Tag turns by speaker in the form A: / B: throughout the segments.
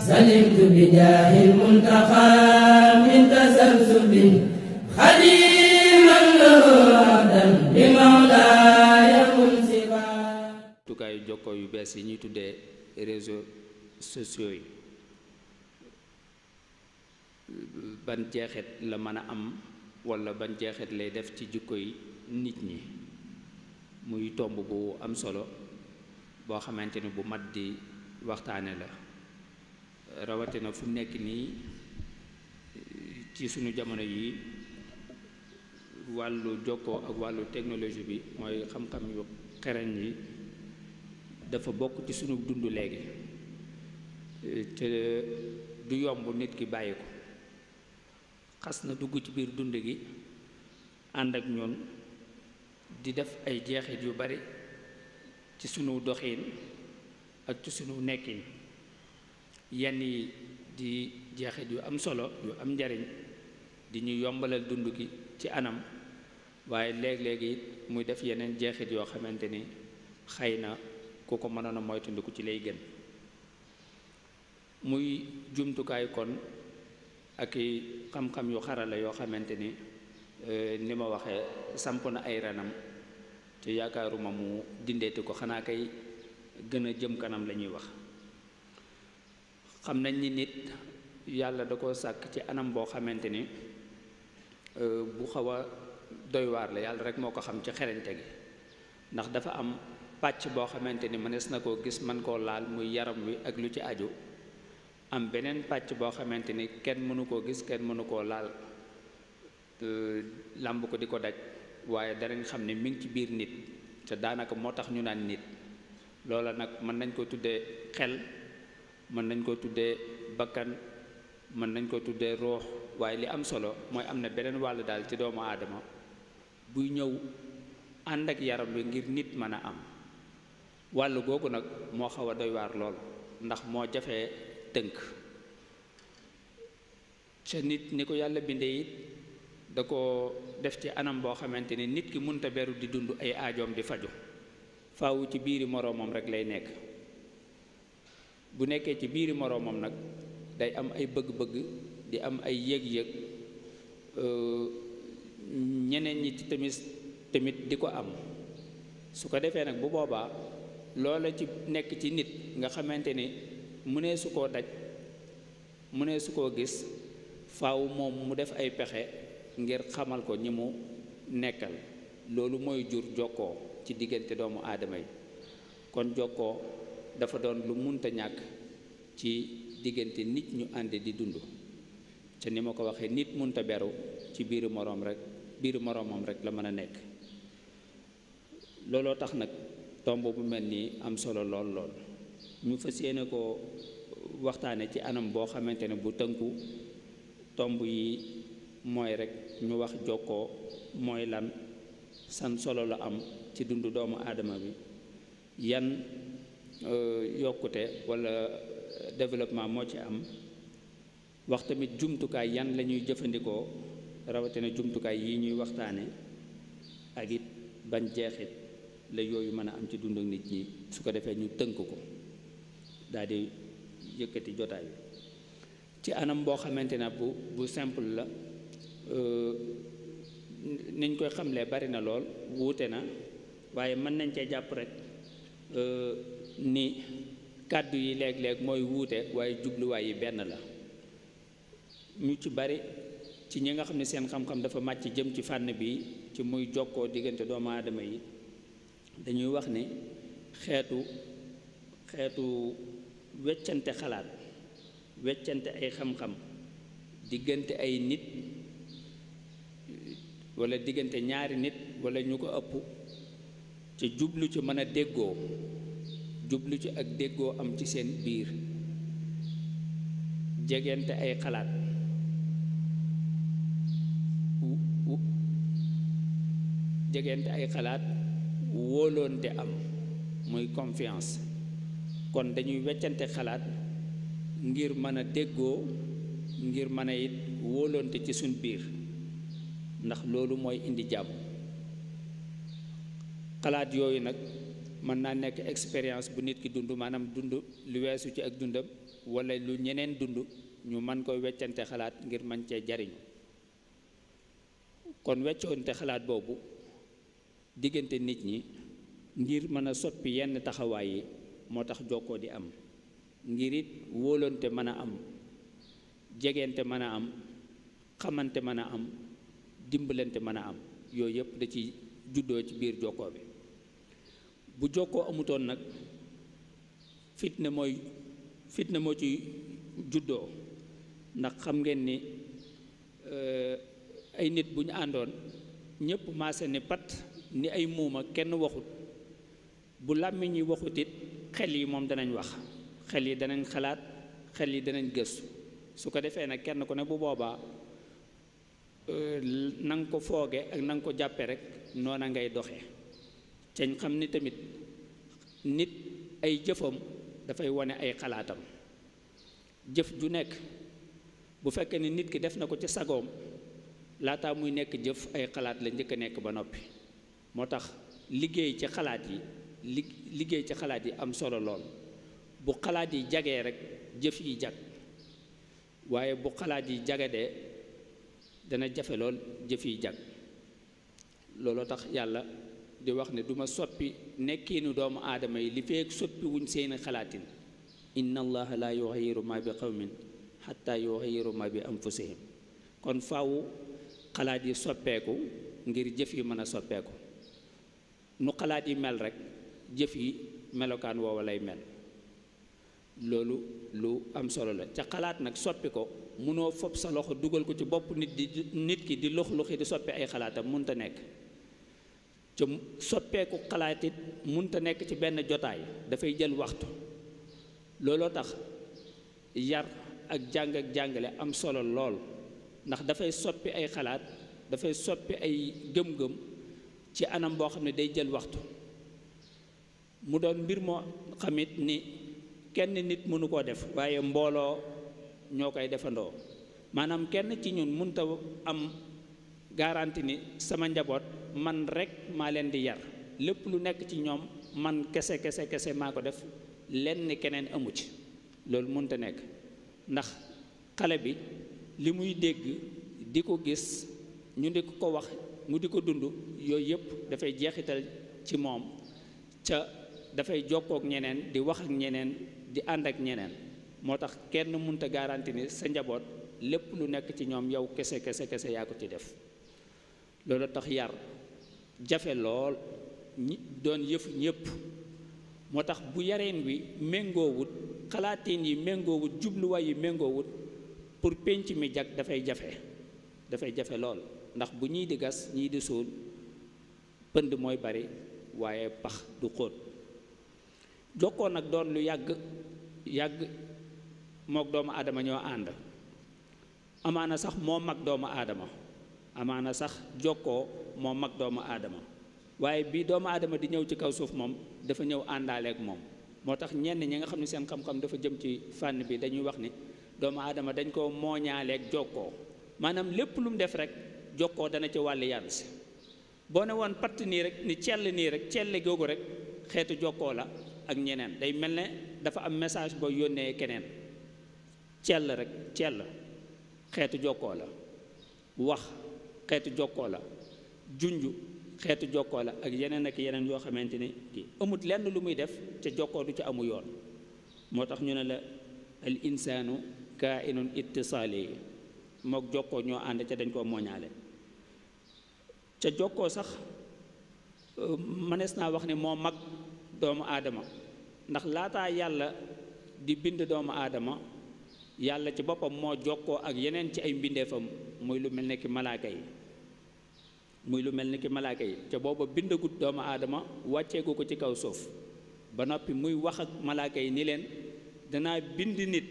A: سلمت بجاه المنتقى من تسلسل خديما له عبدا بمولاي منصفا.
B: tukaayu jokkoo yu bees yi ñuy tuddee réseaux sociaux yi ban jeexit la mën a am walla ban jeexit lay def ci jikko yi nit ñi muy tomb bu am solo boo xamante ni bu mat di waxtaane la rawatina fu nekk nii ci sunu jamono yi wàllu jokkoo ak wàllu technologie bi mooy xam-xam yu xereñ yi dafa bokk ci sunu dund léegi te du yomb nit ki bàyyi ko xas na dugg ci biir dund gi ànd ak ñun di def ay jeexit yu bari ci sunu doxiin ak ci sunu nekkin yenn yi di jeexit yu am solo yu am njariñ di ñu yombalal dund gi ci anam waaye léeg-léegi muy def yeneen jeexit yoo xamante ni xëy na ku ko mënoon a moytandiku ci lay gën muy jumtukaay kon ak i xam-xam yu xarala yoo xamante ni ni ma waxee samp na ay renam te yaakaaruma mu dindeeti ko xanaa kay gën a jëm kanam la ñuy wax xam nañ ni nit yàlla da ko sàkk ci anam boo xamante ni bu xaw a doy waar la yàlla rek moo ko xam ci xerañte gi ndax dafa am pàcc boo xamante ni mënees na koo gis man koo laal muy yaram wi ak lu ci aju am beneen pàcc boo xamante ni kenn mënu koo gis kenn mënu koo laal làmb ko di ko daj waaye danañ xam ne mi ngi ci biir nit te daanaka moo tax ñu naan nit loola nag mën nañ ko tuddee xel mën nañ ko tuddee bakkan mën nañ ko tuddee roox waaye li am solo mooy am na beneen wàll daal ci doomu aadama buy ñëw ànd ak yaram wi ngir nit mën a am wàll googu nag moo xaw a doy waar lool ndax moo jafee tënk ca nit ni ko yàlla bindee it da ko def ci anam boo xamante ni nit ki munta beru di dund ay aajoom di faju faawu ci biiri moroomam rek lay nekk bu nekkee ci biiri moroomam nag day am ay bëgg-bëgg di am ay yëg-yëg ñeneen ñi tamit di ko am su ko defee nag bu boobaa loola ci nekk ci nit nga xamante ni mu ne su koo daj mu ne su koo gis faaw moom mu def ay pexe ngir xamal ko ñi mu nekkal loolu mooy jur jokkoo ci diggante doomu aadama yi kon jokkoo dafa doon lu munta ñàkk ci diggante nit ñu ànd di dund te ni ma ko waxee nit munta beru ci biiru moroomam rek la mën a nekk looloo tax nag tomb bu mel nii am solo lool lool ñu fas yéene ko waxtaane ci anam boo xamante ne bu tënku tomb yi mooy rek ñu wax jokkoo mooy lan san solo la am ci dundu doomu aadama bi yan yokkute walla développement moo ci am wax tamit jumtukaay yan la ñuy jëfandikoo rawatina jumtukaay yi ñuy waxtaane ak it ban jeexit la yooyu mën a am ci dundu nit ñi su ko defee ñu tënk ko daal di yëkkati jotaay bi ci anam boo xamante ne bu simple la niñ koy xamlee bari na lool wuute na waaye mën nañ cee jàpp rek ni kàddu yi léeg-léeg mooy wuute waaye jubluwaay yi benn la ñu ci bari ci ñi nga xam ne seen xam-xam dafa màcc jëm ci fànn bi ci muy jokkoo diggante doomu aadama yi dañuy wax ne xeetu weccante xalaat weccante ay xam-xam diggante ay nit walla diggante ñaari nit walla ñu ko ëpp ci jublu ci mën a déggoo jublu ci ak déggoo am ci seen biir jegente ay xalaat jegente ay xalaat wóoloonte am muy confiance kon dañuy weccante xalaat ngir mën a déggoo ngir mën a it wóoloonte ci suñ biir ndax loolu mooy indi jàmm xalaat yooyu nag mën naa nekk expérience bu nit ki dund maanaam dund lu weesu ci ak dundam walla lu ñeneen dund ñu mën koy weccante xalaat ngir mën cee jariñu. kon weccoonte xalaat boobu diggante nit ñi ngir mën a soppi yenn taxawaay yi moo tax jokkoo di am, ngir it wóolonte mën a am, jegente mën a am, xamante mën a am, dimbalante mën a am. yooyu yëpp da ci juddoo ci biir jokkoo bi. bu jokkoo amutoon nag fitna moo ci juddoo, ndax xam ngeen ni ay nit bu ñu àndoon ñëpp maase ni pat ni ay muuma kenn waxut, bu làmmiñ yi waxut it xel yi moom danañ wax, xel yi danañ xalaat, xel yi danañ gëstu. su ko defee nag kenn ku ne bu boobaa na nga ko fooge ak na nga ko jàppe rek noona ngay doxee. cañ xam ni tamit nit ay jëfam dafay wane ay xalaatam. jëf ju nekk bu fekkee ni nit ki def na ko ci sagoom laataa muy nekk jëf ay xalaat la njëkk a nekk ba noppi. moo tax liggéey ci xalaat yi am solo lool. bu xalaat yi jagee rek jëf yi jag, waaye bu xalaat yi jagadee dana jafe lool jëf yi jag. looloo tax yàlla di wax ne duma soppi nekkiinu doomu aadama yi li feek soppi wuñ seeni xalaatin. inna allaha la yughayyiru ma bi qawmin hatta yughayyiru ma bi anfusihim. kon faaw xalaat yi soppeeku ngir jëf yi mën a soppeeku. nu xalaat yi mel rek jëf yi melokaan woowa lay mel. loolu lu am solo la. ca xalaat nag soppi ko munoo fopp sa loxo dugal ko ci bopp nit ki di lux-luxi di soppi ay xalaatam munta nekk. ca soppeeku xalaat it munta nekk ci benn jotaay, dafay jël waxtu. looloo tax yar ak jàng ak jàngale am solo lool, ndax dafay soppi ay xalaat, dafay soppi ay gëm-gëm ci anam boo xam ne day jël waxtu. mu doon mbir moo xamit ni kenn nit mënu koo def, waaye mbooloo ñoo koy defandoo. maanaam kenn ci ñun mënta am garanti ni sama njaboot man rek maa leen di yar, lépp lu nekk ci ñoom man kese maa ko def, lenn keneen amu ci. loolu mënta nekk, ndax xale bi li muy dégg di ko gis ñu di ko wax mu di ko dund, yooyu yëpp dafay jeexital ci moom. ca dafay jokkook ñeneen, di wax ak ñeneen, di ànd ak ñeneen. moo tax kenn mënta garanti ni sa njaboot lépp lu nekk ci ñoom yow kese yaa ko ci def. loolu tax yar jafe lool, ñi doon yëfu ñëpp. moo tax bu yareen wi méngoowut, xalaatiin yi méngoowut, jubluwaay yi méngoowut, pour pénc mi jag dafay jafe lool. ndax bu ñii di gas ñii di suul, pënd mooy bari waaye pax du xóot. jokkoo nag doon lu yàgg mook doomu aadama ñoo ànd. amaana sax moo mag doomu aadama, amaana sax jokkoo moo mag doomu aadama, waaye bii doomu aadama di ñëw ci kaw suuf moom dafa ñëw àndaaleek moom. moo tax ñenn ñi nga xam ne seen xam-xam dafa jëm ci fànn bi dañuy wax ni doomu aadama dañ koo mooñaaleek jokkoo. maanaam lépp lu mu def rek jokkoo dana ci wàlli yàlla si. boo ne woon patt nii rek ni cell googu rek xeetu jokkoo la ak ñeneen. day mel ne dafa am message boo yónnee keneen. cell xeetu jokkoo la, wax xeetu jokkoo la, junju xeetu jokkoo la, ak yeneen yoo xamante ni kii amut lenn lu muy def ca jokkoo du ca amu yoon. moo tax ñu ne la al insaanu kaa'inun ittisaali, mook jokkoo ñoo ànd ca dañ koo mooñaale. ca jokkoo sax mënees naa wax ne moo mag doomu aadama, ndax laataa yàlla di bind doomu aadama yàlla ci boppam moo jokkoo ak yeneen ci ay mbindeefam, muy lu mel ne ki malaaka yi. ca booba bindagut doomu aadama, wàcceeku ko ci kaw suuf ba noppi muy wax ak malaaka yi ni leen danaa bind nit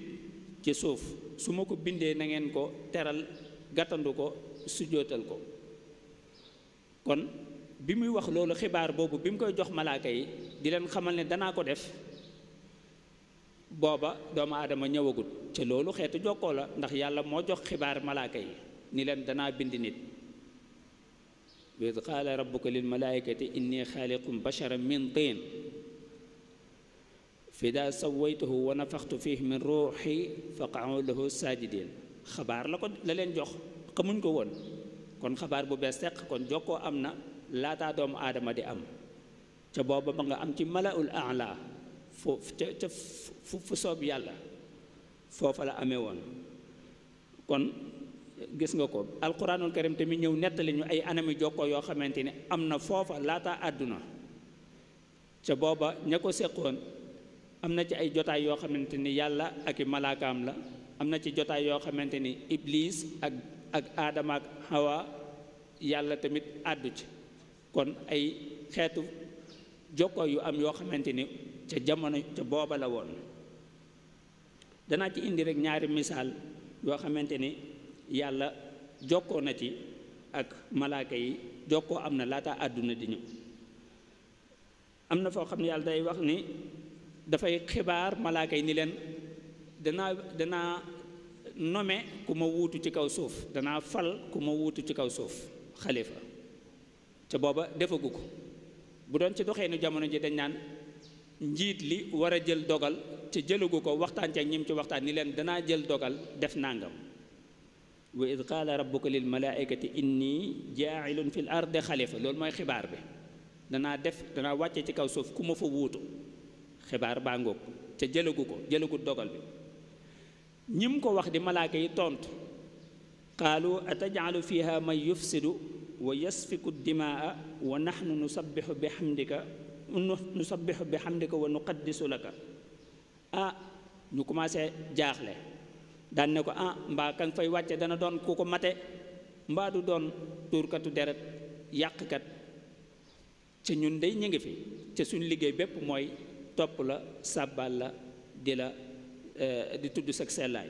B: ci suuf, su ma ko bindee na ngeen ko teral, gàttandu ko, sujjóotal ko. kon bi muy wax loolu, xibaar boobu bi mu koy jox malaaka yi di leen xamal ne danaa ko def, booba doomu aadama ñëwagut. ca loolu xeetu jokkoo la, ndax yàlla moo jox xibaar malaaka yi ni leen danaa bind nit. wa iz qaala rabbuka lil malaa'ikati inni xaaliqun basharan min tiin fa idaa sawaytuhu wa nafaxtu fihi min ruuxi faqa'uu lahu saajidin xabaar la leen jox xamuñ ko woon kon xabaar bu bees teq kon jokkoo am na laataa doomu aadama di am ca booba ba nga am ci malaul a'la foofu ca fu soob yàlla foofa la amee woon kon gis nga ko alquranul karim tamit ñëw nettali ñu ay anami jokkoo yoo xamante ne am na foofa laataa àdduna ca booba ña ko séqoon am na ci ay jotaay yoo xamante ni yàlla ak i malaakaam la am na ci jotaay yoo xamante ni iblis ak aadama ak hawa yàlla tamit àddu ci kon ay xeetu jokkoo yu am yoo xamante ni ca jamono ca booba la woon danaa ci indi rek ñaari misaal yoo xamante ni yàlla jokkoo na ci ak malaaka yi jokkoo am na laata àdduna di ñëw am na foo xam ne yàlla day wax ni dafay xibaar malaaka yi ni leen danaa nome ku ma wuutu ci kaw suuf danaa fal ku ma wuutu ci kaw suuf xalifa ca booba defagu ko bu doon ci doxee nu jamono ji dañ naan njiit li war a jël dogal ca jëlagu ko waxtaan ci ak ñim ci waxtaan ni leen danaa jël dogal def nangam wa id qaala rabbuka lil malaikati inni jaailun fil ardi xalifa loolu mooy xibaar bi danaa wàcce ci kaw suuf ku ma fa wuutu xibaar baa ngoog ca jëlagu dogal bi ñim ko wax di malaaka yi tontu qaalu atajalu fiha man yufsidu wa yasfiku dimaa wa nahnu nusabbihu bi hamdika wa nuqaddisu laka ñu commencé jaaxle daan ne ko mbaa ka nga fay wàcce dana doon ku ko mate mbaa du doon tuurkatu deret yàqkat ca ñun dey ñu ngi fi ca suñ liggéey bépp mooy topp la sàbbal la di tudd sag sellaay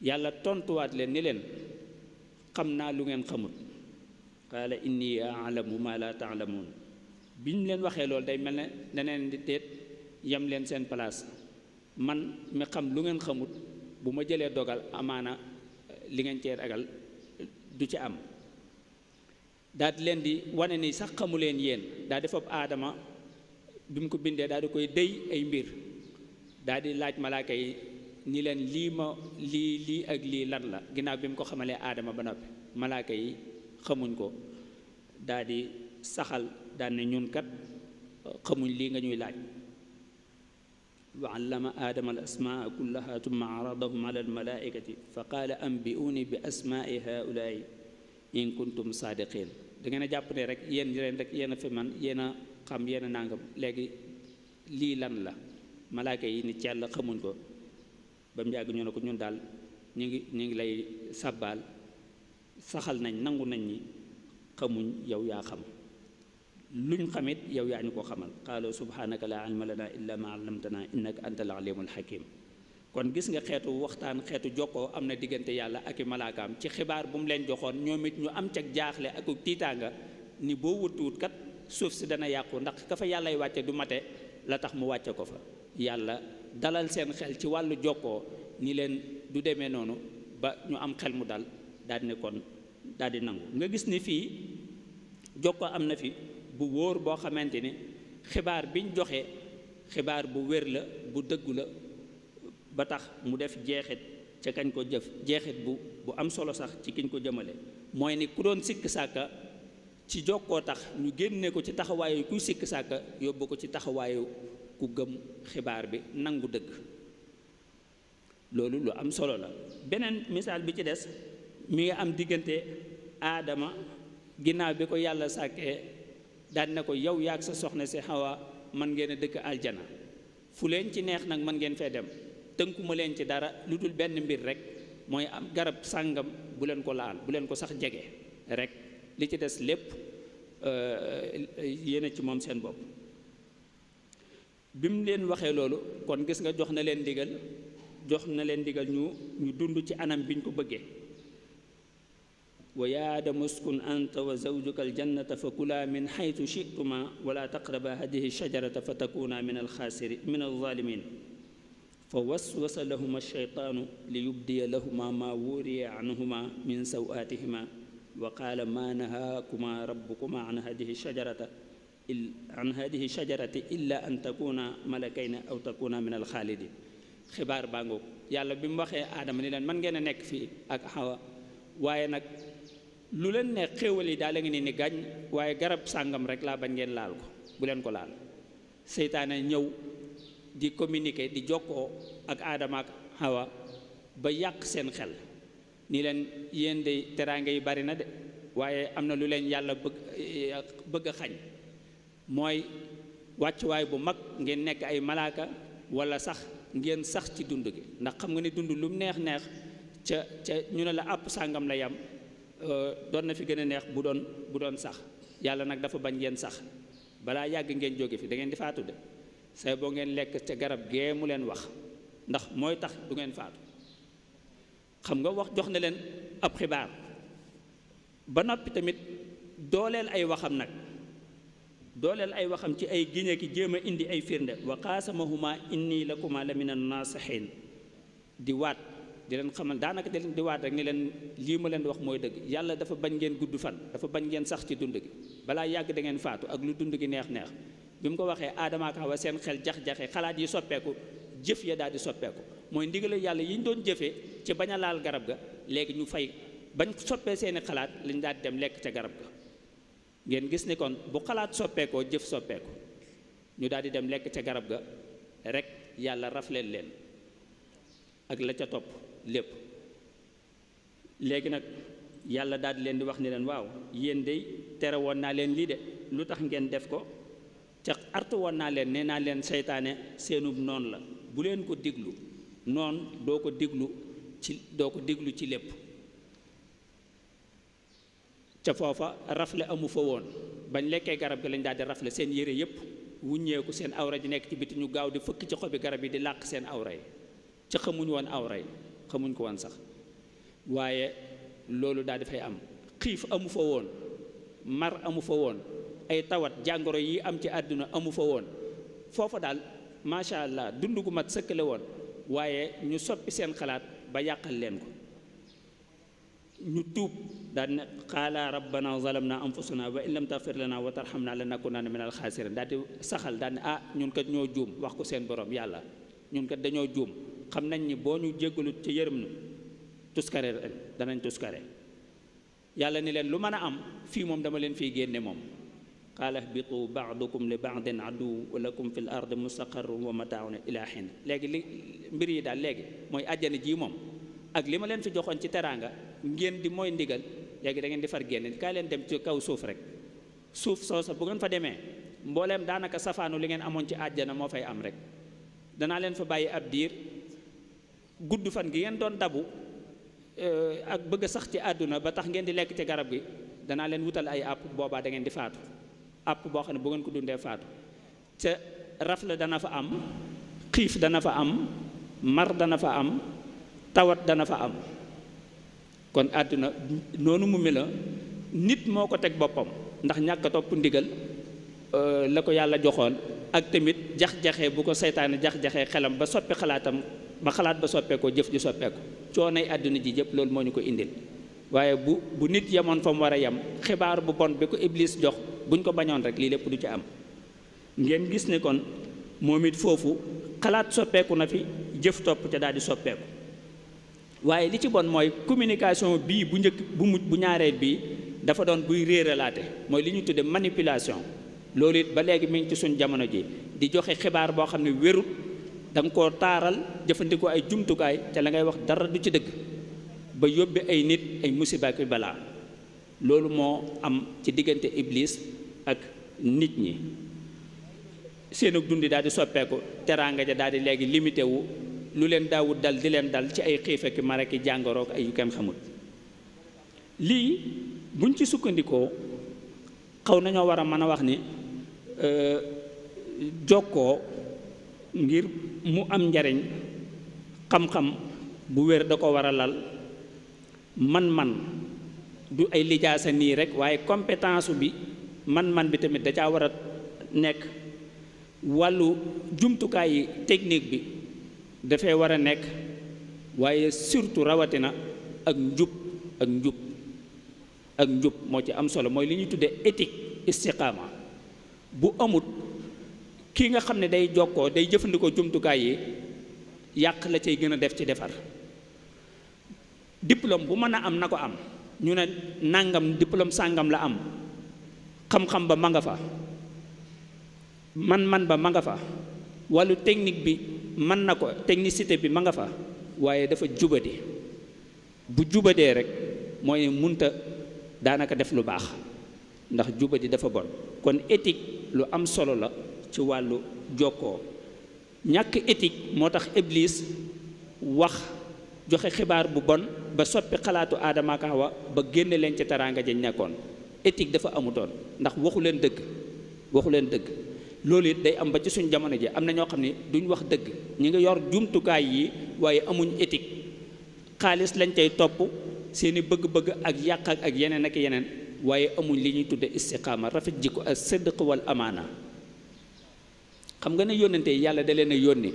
B: yàlla tontuwaat leen ni leen xam naa lu ngeen xamut qaala inni a'lamu ma la ta'lamun bi ñu leen waxee loolu day mel ne daneen di teet yem leen seen place man mi xam lu ngeen xamut bu ma jëlee dogal amaana li ngeen cee ragal du ci am daal di leen di wane ni sax xamu leen yéen daal di fab aadama bi mu ko bindee daal di koy déy ay mbir daal di laaj malaaka yi ni leen lii ak lii lan la ginnaaw bi mu ko xamalee aadama ba noppi malaaka yi xamuñ ko daal di saxal daan ne ñun kat xamuñ lii nga ñuy laaj wa allama aadama al asmaa kullaha tumma aradahum ala al malaikati fa qaala ambi'uni bi asmaai haulaai in kuntum saadiqin da ngeen a jàpp ne rek yéen rek yéen a fi man yéen a xam yéen a nangam léegi lii lan la malaaka yi ni cell xamuñ ko ba mu yàgg ñu ne ko ñun daal ñu ngi lay sàbbaal saxal nañ nangu nañ ni xamuñ yow yaa xam luñ xamit yow yaa ñu ko xamal qaalu subhanaka la ilma lana illa ma allamtana innaka antal alimul hakim kon gis nga xeetu waxtaan xeetu jokkoo am na diggante yàlla ak i malaakaam ci xibaar bu mu leen joxoon ñoom it ñu am cag jaaxle ak tiitaanga ni boo wutuwut kat suuf si dana yàqu ndax ka fa yàllay wàcce du mate la tax mu wàcce ko fa yàlla dalal seen xel ci wàllu jokkoo ni leen du demee noonu ba ñu am xel mu dal daal ne kon daal di nangu nga gis ni fii jokkoo am na fi bu wóor boo xamante ni xibaar biñ joxe xibaar bu wér la bu dëggu la ba tax mu def jeexit ca kañ ko jëf jeexit bu am solo sax ci kiñ ko jëmale mooy ni ku doon sikk sàkka ci jokkoo tax ñu génne ko ci taxawaayu kuy sikk sàkka yóbbu ko ci taxawaayu ku gëm xibaar bi nangu dëgg loolu lu am solo la beneen misaal bi ci des mi ngi am diggante aadama ginnaaw bi ko yàlla sàkkee daan na ko yow yaag sa soxna si Hawa man ngeen a dëkk aljana fu leen ci neex nag man ngeen fee dem tënkuma leen ci dara lu dul benn mbir rek mooy am garab sàngam bu leen ko laal bu leen ko sax jege rek li ci des lépp yéen a ci moom seen bopp bi mu leen waxee loolu kon gis nga jox na leen ndigal ñu dund ci anam biñ ko bëggee wa yaa aadamu uskun anta wa zawjuka aljannata fa kulaa min xaytu chituma wala taqraba hadihi shajarata fa takuna min alzalimin fa waswasa lahuma alcheytaanu li yubdiya lahuma ma wuriya anhuma min sawaatihima wa qaala ma nahaakuma rabbukuma an hadihi shajarata an hadihi shajarati illa an takuna malakayni aw takuna min alxaalidin xibaar baa ngoog yàlla bi mu waxee aadama ni leen man ngeen a nekk fii ak Hawa waaye nag lu leen ne xéewal yi daal la ngeen ni gàññ waaye garab sàngam rek laa bañ ngeen laal ko bu leen ko laal seytaane ñëw di communiquer di jokkoo ak aadama ak Hawa ba yàq seen xel ni leen yéen de teraanga yi bari na de waaye am na lu leen yàlla bëgg a xañ mooy wàccuwaay bu mag ngeen nekk ay malaaka wala sax ngeen sax ci dund gi ndax xam nga ne dund lu mu neex ca ñu ne la àpp sàngam la yam doon na fi gën a neex bu doon sax yàlla nag dafa bañ ngeen sax balaa yàgg ngeen jóge fi da ngeen di faatu de say boo ngeen lekk ca garab gee mu leen wax ndax mooy tax du ngeen faatu xam nga wax jox na leen ab xibaar ba noppi tamit dooleel ay waxam nag dooleel ay waxam ci ay giñe ki jéem a indi ay firnde wa qaasamahuma inni lakuma la min an-naasihin di waat di leen xamal daanaka di leen di waat rek ni leen lii ma leen di wax mooy dëgg yàlla dafa bañ ngeen gudd fan dafa bañ ngeen sax ci dund gi balaa yàgg da ngeen faatu ak lu dund gi neex-neex bi mu ko waxee Aadama ak Hawa seen xel jax-jaxe xalaat yi soppeeku jëf ya daal di soppeeku mooy ndigal yàlla yi ñu doon jëfee ci bañ a laal garab ga léegi ñu fay bañ soppee seeni xalaat lañ daal di dem lekk ca garab ga ngeen gis ni kon bu xalaat soppeekoo jëf soppeeku ñu daal di dem lekk ca garab ga rek yàlla rafleel leen ak la ca topp lépp léegi nag yàlla daal di leen di wax ni leen waaw yéen de tere woon naa leen lii de lu tax ngeen def ko ca artu woon naa leen nee naa leen seytaane seenub noonu la bu leen ko diglu noon doo ko diglu ci lépp ca foofa rafle amu fa woon bañ lekkee garab gi lañ daal di rafle seen yére yépp wuññeeku seen awra ji nekk ci biti ñu gaaw di fëkk ci xobi garab yi di làq seen awra yi ca xamuñ woon awra yi xamuñ ko woon sax waaye loolu daal di fay am xiif amu fa woon mar amu fa woon ay tawat jàngoro yi am ci àdduna amu fa woon foofa daal macha allah dund gu mat sëkkale woon waaye ñu soppi seen xalaat ba yàqal leen ko ñu tuub daal ne qaala rabbana zalamna anfusana wa in lam taghfir lana wa tarhamna lanakunanna min alxaasirin daal di saxal daal ne ñun kat ñoo juum wax ko seen borom yàlla ñun kat dañoo juum xam nañ ni boo ñu jéggalut ci yërëm nu tuskare danañ tuskare yàlla ni leen lu mën a am fii moom dama leen fiy génne moom qaala ihbitu ba'dukum li ba'din aduwwun wa lakum fil ardi mustaqarrun wa mataa'un ilaa hiin léegi li mbir yi daal léegi mooy àjjana ji moom ak li ma leen fi joxoon ci teraanga ngeen di mooy ndigal léegi da ngeen di far génne kaay leen dem ci kaw suuf rek suuf soosa bu ngeen fa demee mbooleem daanaka safaanu li ngeen amoon ci àjjana moo fay am rek danaa leen fa bàyyi ab diir gudd fan gi ngeen doon dabu ak bëgg a sax ci àdduna ba tax ngeen di lekk ci garab gi danaa leen wutal ay àpp boobaa da ngeen di faatu àpp boo xam ne bu ngeen ko dundee faatu ca rafle dana fa am xiif dana fa am mar dana fa am tawat dana fa am kon àdduna noonu mu mel nit moo ko teg boppam ndax ñàkk a topp ndigal la ko yàlla joxoon ak tamit jax-jaxee bu ko seytaane jax-jaxee xelam ba soppi xalaatam ba xalaat ba soppeekoo jëf ji soppeeku coonay àdduna ji yëpp loolu moo ñu ko indil waaye bu nit yemoon fa mu war a yem xibaar bu bon bi ko Iblis jox buñ ko bañoon rek lii lépp du ci am ngeen gis ne kon moom it foofu xalaat soppeeku na fi jëf topp ca daal di soppeeku waaye li ci bon mooy communication bii bu njëkk bu ñaareel bii dafa doon buy réeralaate mooy li ñu tudde manipulation loolu it ba léegi mi ngi ci suñ jamono ji di joxe xibaar boo xam ne wérut da nga koo taaral jëfandikoo ay jumtukaay te la ngay wax dara du ci dëgg ba yóbbe ay nit ay musiba ak balaa loolu moo am ci diggante Iblis ak nit ñi seenug dundi daal di soppeeku teraanga ja daal di léegi limité wu lu leen daawut dal di leen dal ci ay xiif ak mar ak jàngorook ay yu kenn xamul lii buñ ci sukkandikoo xaw nañoo war a mën a wax ni jokkoo ngir mu am njariñ xam-xam bu wér da ko war a lal man-man du ay lijaasa nii rek waaye compétence bi man-man bi tamit da caa war a nekk wàllu jumtukaay yi technique bi dafay war a nekk waaye surtout rawatina ak njub moo ci am solo mooy li ñuy tuddee éthique istiqaama bu amut kii nga xam ne day jokkoo day jëfandikoo jumtukaay yi yàq la cay gën a def ci defar. diplôme bu mën a am na ko am, ñu ne nangam diplôme sàngam la am, xam-xam ba ma nga fa, man ba ma nga fa, wàllu technique bi mën na ko, technicité bi ma nga fa, waaye dafa jubadi. bu jubadee rek mooy munta daanaka def lu baax, ndax jubadi dafa bon. kon éthique lu am solo la ci wàllu jokkoo. ñàkk éthique moo tax Iblis wax joxe xibaar bu bon ba soppi xalaatu Aadama ak Hawa ba génne leen ci teraanga jañ nekkoon. éthique dafa amutoon ndax waxu leen dëgg loolu it day am ba ci suñ jamono ji am na ñoo xam ne duñ wax dëgg, ñi nga yor jumtukaay yi waaye amuñ éthique, xaalis lañ cay topp, seeni bëgg-bëgg ak yàq ak yeneen ak yeneen, waaye amuñ li ñuy tudde istiqaama, rafet jikko ak sidq wal amaana. xam nga ne yónnante yi yàlla da leen a yónni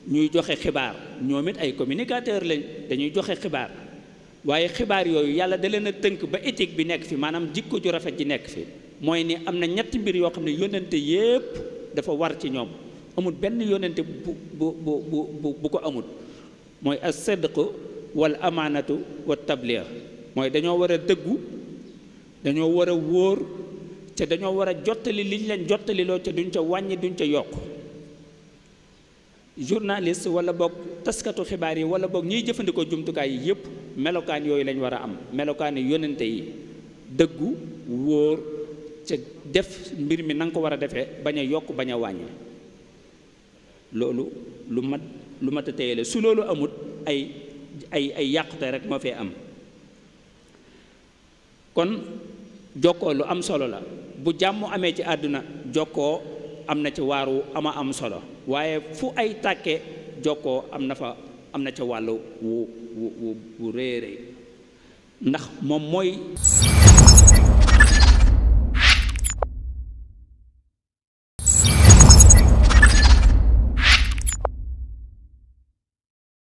B: ñuy joxe xibaar, ñoom it ay communicateur lañ, dañuy joxe xibaar, waaye xibaar yooyu yàlla da leen a tënk ba éthique bi nekk fi, maanaam jikko ju rafet ji nekk fi. mooy ni am na ñetti mbir yoo xam ne yónnante yépp dafa war ci ñoom, amul benn yónnante bu ko amul. mooy as sidq wal amaanatu wa tabliir, mooy dañoo war a dëggu, dañoo war a wóor, te dañoo war a jottali liñ leen jottaliloo, te duñ ca wàññi duñ ca yokk. journaliste wala boog taskatu xibaar yi wala boog ñiy jëfandikoo jumtukaay yi yépp melokaan yooyu lañ war a am, melokaan yi yónnante yi: dëggu, wóor, ca def mbir mi na nga ko war a defee, bañ a yokk bañ a wàññi. loolu lu mat a téyele. su loolu amut ay yàqute rek moo fee am. kon jokkoo lu am solo la. bu jàmm amee ci àdduna, jokkoo am na ci waaru ama am solo, waaye fu ay tàkkee jokkoo am na ca wàllu wu rëy rëy, ndax moom mooy